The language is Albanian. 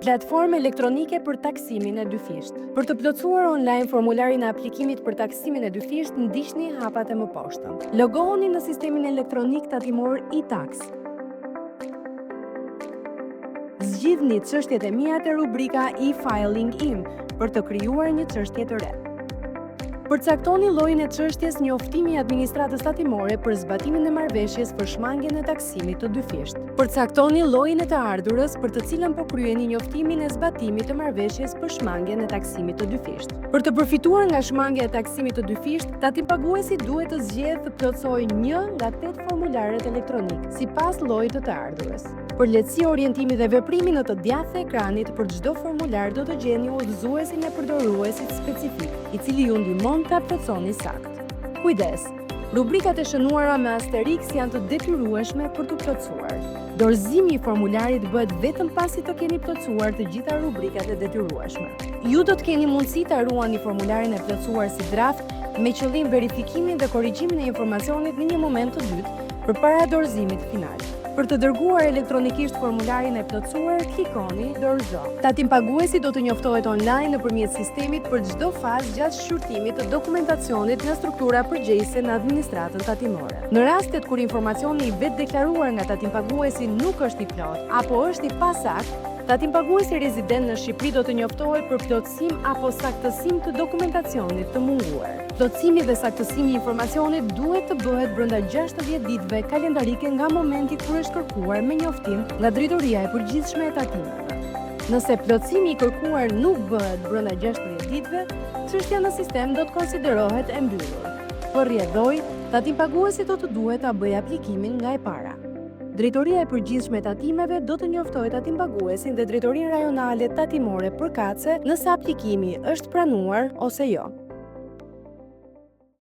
Platformë elektronike për taksimin e dyfishtë. Për të plotësuar online formularin e aplikimit për taksimin e dyfishtë, ndiqni hapat e mëposhtëm. Logohuni në sistemin elektronik tatimor e-tax. Zgjidhni çështjet e mia te rubrika e-filing im për të krijuar një çështje të re. Përcaktoni llojin e çështjes njoftimi i administratës tatimore për zbatimin e marrëveshjes për shmangien e taksimit të dyfishtë. Përcaktoni llojin e të ardhurës për të cilën po kryeni njoftimin e zbatimit të marrëveshjes për shmangien e taksimit të dyfishtë. Për të përfituar nga shmangia e taksimit të dyfishtë, tatimpaguesi duhet të zgjedhë të plotësojë një nga tetë formularët elektronikë, sipas llojit të të ardhurës. Për lehtësi orientimi dhe veprimi në të djathtë të ekranit për çdo formular do të gjeni udhëzuesin e përdoruesit specifik, i cili ju ndihmon ta plotësoni saktë. Kujdes! Rubrikat e shënuara me asteriks janë të detyrueshme për t'u plotësuar. Dorëzimi i formularit bëhet vetëm pasi të keni plotësuar të gjitha rubrikat e detyrueshme. Ju do të keni mundësi ta ruani formularin e plotësuar si draft me qëllim verifikimin dhe korrigjimin e informacionit në një moment të dytë përpara dorëzimit final. Për të dërguar elektronikisht formularin e plotësuar, klikoni Dorëzo. Tatimpaguesi do të njoftohet online nëpërmjet sistemit për çdo fazë gjatë shqyrtimit të dokumentacionit nga struktura përgjegjëse në administratën tatimore. Në rastet kur informacioni i vetëdeklaruar nga tatimpaguesi nuk është i plotë apo është i pasaktë, tatimpaguesi rezident në Shqipëri do të njoftohet për plotësim apo saktësim të dokumentacionit të munguar. Plotësimi dhe saktësimi i informacionit duhet të bëhet brenda 60 ditëve kalendarike nga momenti kur është kërkuar me njoftim nga Drejtoria e Përgjithshme e Tatimeve. Nëse plotësimi i kërkuar nuk bëhet brenda 60 ditëve, çështja në sistem do të konsiderohet e mbyllur. Për rrjedhojë, tatimpaguesi do të duhet ta bëjë aplikimin nga e para. Drejtoria e Përgjithshme e Tatimeve do të njoftojë tatimpaguesin dhe Drejtorinë Rajonale Tatimore përkatëse nëse aplikimi është pranuar ose jo.